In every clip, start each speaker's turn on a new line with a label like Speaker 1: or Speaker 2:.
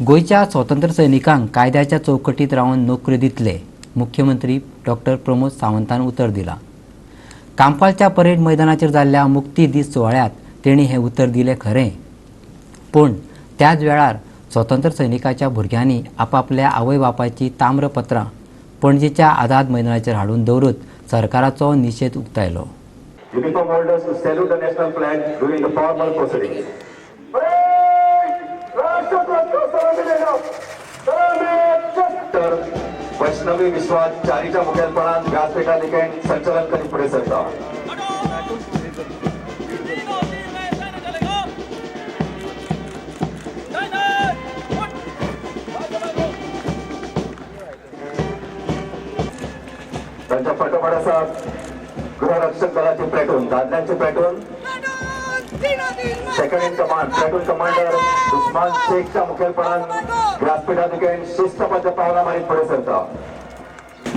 Speaker 1: गोंयच्या स्वातंत्र्य सैनिकांक कायद्याच्या चौकटीत रावन नोकऱ्यो दितले, मुख्यमंत्री डॉक्टर प्रमोद सावंतान उतर दिलां. कांपालच्या परेड मैदानाचेर जाल्ल्या मुक्ती दीस सुवाळ्यांत तेणी हें उतर दिलें खरें, पूण त्याच वेळार स्वतंत्र सैनिकाच्या भुरग्यांनी आपापल्या आवय बापायची ताम्रपत्रां पणजेच्या आझाद मैदानाचेर हाडून दवरत सरकाराचो निशेध उक्तायलो.
Speaker 2: Uniform holders to salute the national flag during the formal proceedings. तर वैष्णवी विश्वास चारीच्या मुखेलपणान व्यासपीठा दिकेन संचलन करीत फुडें सरता. त्यांच्या फाटोफाट आसा गृहरक्षक दलाचे प्लॅटून, दादल्यांचे platoon. Second in command platoon commander Usman शेखच्या मुखेलपणान व्यासपीठा दिकेन शिस्तबद्ध पावलां मारीत फुडें सरता.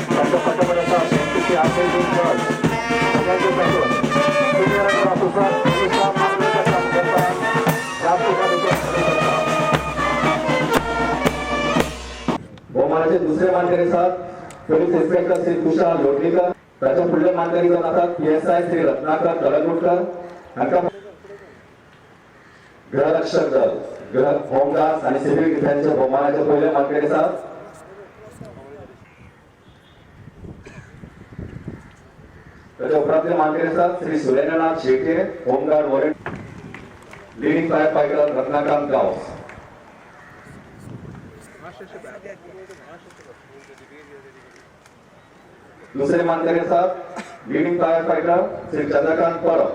Speaker 2: त्यांच्या फाटोफाट आसा एनसीसी आर्मी दल, सगळ्यांचे प्लॅटून. सिनियर अंडर ऑफिसर मनीषा मांद्रेकरच्या मुखेलपणान व्यासपीठा दिकेन फुडें सरता. भोवमानाचे दुसरे मानकरी आसात पोलीस इन्स्पेक्टर श्री तुषार लोटलीकर. ताच्या फुडले मानकरी जावन आसात पीएसआय श्री रत्नाकर कलंगुटकर. हांकां गृहरक्षक दल, गृह होमगार्ड्स आणि सिव्हिल डिफेन्सच्या भोवमानाचे पयले मानकरी आसात. ताच्या उपरांतले मानकरी आसात Shri Surendranath Shetye, home guard warrant, leading fire fighter Ratnakant Gawas. दुसरे मानकरी आसात leading fire fighter Shri Chandrakant Parab.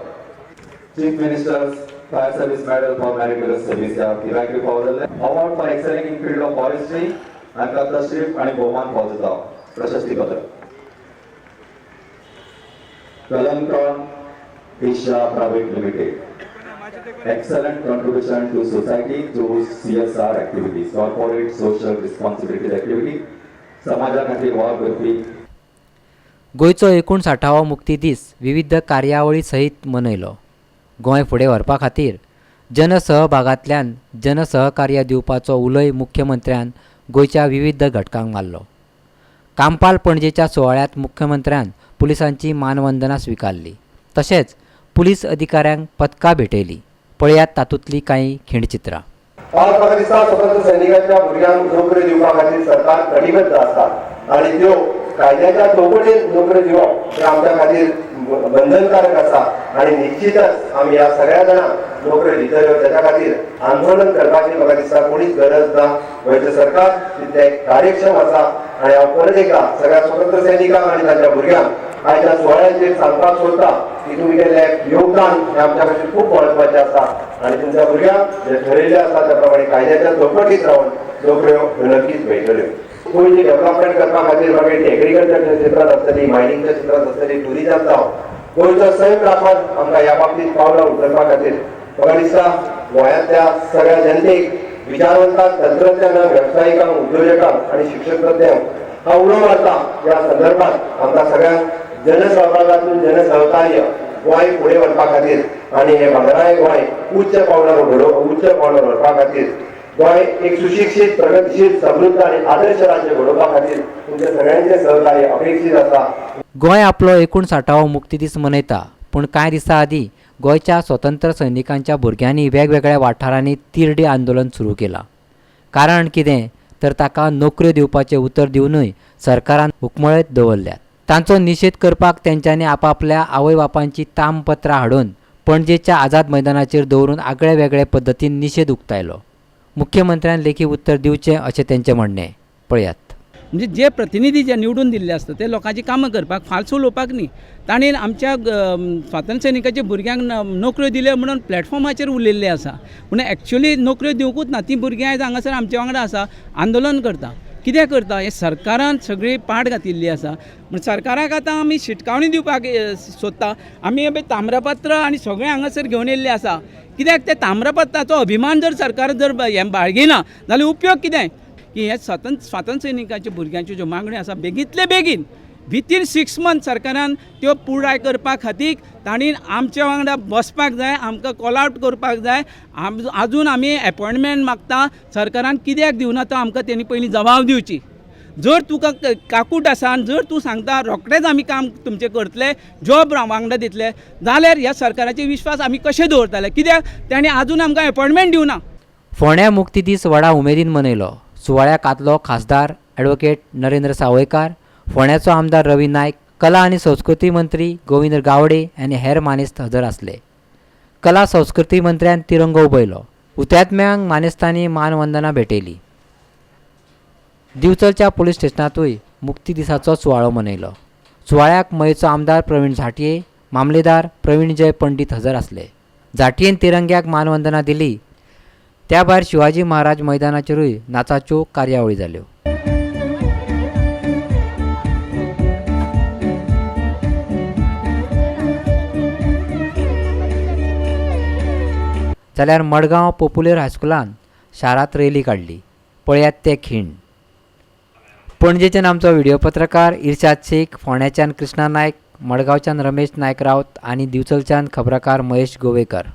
Speaker 2: Chief Minister's Fire Service Medal for Meritorious Service ह्या तिगांकूय फावो जाल्ले. Award for excelling in field of forestry हांकां तशरीफ आनी भोवमान फावो जाता, प्रशस्तीपत्र. कलंकॉन Asia Private Limited, excellent contribution to society through CSR activities, corporate social responsibility activity, समाजा खातीर वावर करपी.
Speaker 1: गोंयचो 59वो मुक्ती दीस विविध कार्यावळी सहित मनयलो. गोंय फुडें व्हरपा खातीर जनसहभागांतल्यान जनसहकार्य दिवपाचो उलोय मुख्यमंत्र्यान गोंयच्या विविध घटकांक मारलो. कांपाल पणजेच्या सुवाळ्यांत मुख्यमंत्र्यान पुलिसांची मानवंदना स्विकारली, तशेंच पुलीस अधिकाऱ्यांक पदकां भेटयली. पळयात तातूंतली कांय खिणचित्रां.
Speaker 3: आज म्हाका दिसता स्वतंत्र सैनिकांच्या भुरग्यांक नोकऱ्यो दिवपा खातीर सरकार कटिबद्ध आसता आनी त्यो कायद्याच्या चौकटीत नोकऱ्यो दिवप हें आमच्या खातीर बंधनकारक आसा आनी निश्चितच आमी ह्या सगळ्या जाणांक नोकऱ्यो दितल्यो. तेच्या खातीर आंदोलन करपाची म्हाका दिसता कोणीच गरज ना. गोंयचें सरकार तितलें कार्यक्षम आसा आनी हांव परत एकदां सगळ्या स्वतंत्र सैनिकांक आनी तांच्या भुरग्यांक आयच्या सुवाळ्याचेर सांगपाक सोदता की तुमी केल्लें योगदान हें आमच्या खातीर खूब म्हत्वाचें आसा आनी तुमच्या भुरग्यांक जे ठरयल्लें आसा त्या प्रमाणे कायद्याच्या चौकटीत रावन नोकऱ्यो नक्कीच मेळटल्यो. गोंयची डेव्हलपमेंट करपा खातीर मागीर एग्रीकल्चरच्या क्षेत्रांत आसतली, मायनिंगच्या क्षेत्रांत आसतली, टुरिजम जावं, गोंयचो सैम राखपाक आमकां ह्या बाबतींत पावलां उखलपा खातीर म्हाका दिसता गोंयांतल्या सगळ्या जनतेक, विचारवंतांक, तंत्रज्ञानाक, वेवसायिकांक, उद्योजकांक आनी शिक्षक तज्ञांक हांव उलो मारता. ह्या संदर्भात आमकां सगळ्यांक जनसहभागातून जनसहकार्य गोंय फुडें व्हरपा खातीर आनी हें भांगराळें गोंय उच्च पावंड्यार घडोव उच्च पावंड्यार व्हरपा खातीर, गोंय एक सुशिक्षीत, प्रगतशील, समृद्ध आनी आदर्श राज्य घडोवपा खातीर तुमच्या सगळ्यांचें सहकार्य अपेक्षीत आसा.
Speaker 1: गोंय आपलो 59वो मुक्ती दीस मनयता, पूण कांय दिसां आदीं गोंयच्या स्वतंत्र सैनिकांच्या भुरग्यांनी वेगवेगळ्या वाठारांनी तिरडी आंदोलन सुरू केलां. कारण कितें तर ताका नोकऱ्यो दिवपाचें उतर दिवनूय सरकारान हुकमळत दवरल्यात. तांचो निशेध करपाक तेंच्यांनी आपापल्या आवय बापांची तामपत्रां हाडून पणजेच्या आझाद मैदानाचेर दवरून आगळे वेगळे पद्दतीन निशेध उक्तायलो. मुख्यमंत्र्यान लेखी उत्तर दिवचें अशें तेंचें म्हणणें. पळयात.
Speaker 4: म्हणजे जे प्रतिनिधी जे निवडून दिल्ले आसता ते लोकांची कामां करपाक, फाल्स उलोवपाक न्ही. तांणी आमच्या स्वातंत्र्य सैनिकाच्या भुरग्यांक नोकऱ्यो दिल्यो म्हणून प्लॅटफॉर्माचेर उलयल्ले आसा, पूण एक्चुअली नोकऱ्यो दिवंकूच ना. ती भुरगीं आयज हांगासर आमच्या वांगडा आसा, आंदोलन करता. कितें करता हें सरकारान सगळी पाट घातिल्ली आसा. म्हण सरकाराक आतां आमी शिटकावणी दिवपाक सोदता. आमी हे ताम्रपत्र आनी सगळें हांगासर घेवन येयल्लें आसा, कित्याक ते ताम्रपत्राचो अभिमान जर सरकार जर हें बाळगिना जाल्यार उपयोग कितें? की हे स्वातंत्र्य सैनिकाच्या भुरग्यांच्यो ज्यो मागण्यो आसा बेगींतले बेगीन विथीन 6 मंथ सरकारान त्यो पुराय करपा खातीर तांणी आमच्या वांगडा बसपाक जाय, आमकां कॉल आवट करपाक जाय. आजून आमी एपॉयंटमेंट मागता, सरकारान कित्याक दिवना तो आमकां तेणी पयलीं जबाब दिवची. जर तुका काकूट आसा आनी जर तूं सांगता रोखडेंच आमी काम तुमचें करतले, जॉब वांगडा दितले, जाल्यार ह्या सरकाराचेर विश्वास आमी कशें दवरतले? कित्याक ताणें आजून आमकां एपॉयंटमेंट दिवना.
Speaker 1: फोंड्या मुक्ती दीस व्हडा उमेदीन मनयलो. सुवाळ्याक आदलो खासदार ॲडव्होकेट नरेंद्र सावयकार, फोंड्याचो आमदार रवी नायक, कला आनी संस्कृती मंत्री गोविंद गावडे आनी हेर मानेस्त हजर आसले. कला संस्कृती मंत्र्यान तिरंगो उबयलो. हुतात्म्यांक मानेस्तांनी मानवंदना भेटयली. दिवचलच्या पुलीस स्टेशनांतूय मुक्ती दिसाचो सुवाळो मनयलो. सुवाळ्याक मयेचो आमदार प्रवीण झांटये, मामलेदार प्रवीण जय पंडीत हजर आसले. झांटयेन तिरंग्याक मानवंदना दिली. त्या भायर शिवाजी महाराज मैदानाचेरूय नाचाच्यो कार्यावळी जाल्यो. जाल्यार मडगांव पोपुलेर हायस्कुलान शारांत रॅली काडली. पळयात ते खीण. पणजेच्यान आमचो व्हिडियो पत्रकार इर्शाद शेख, फोंड्याच्यान कृष्णा नायक, मडगांवच्यान रमेश नायक रावत आनी दिवचलच्यान खबराकार महेश गोवेकर.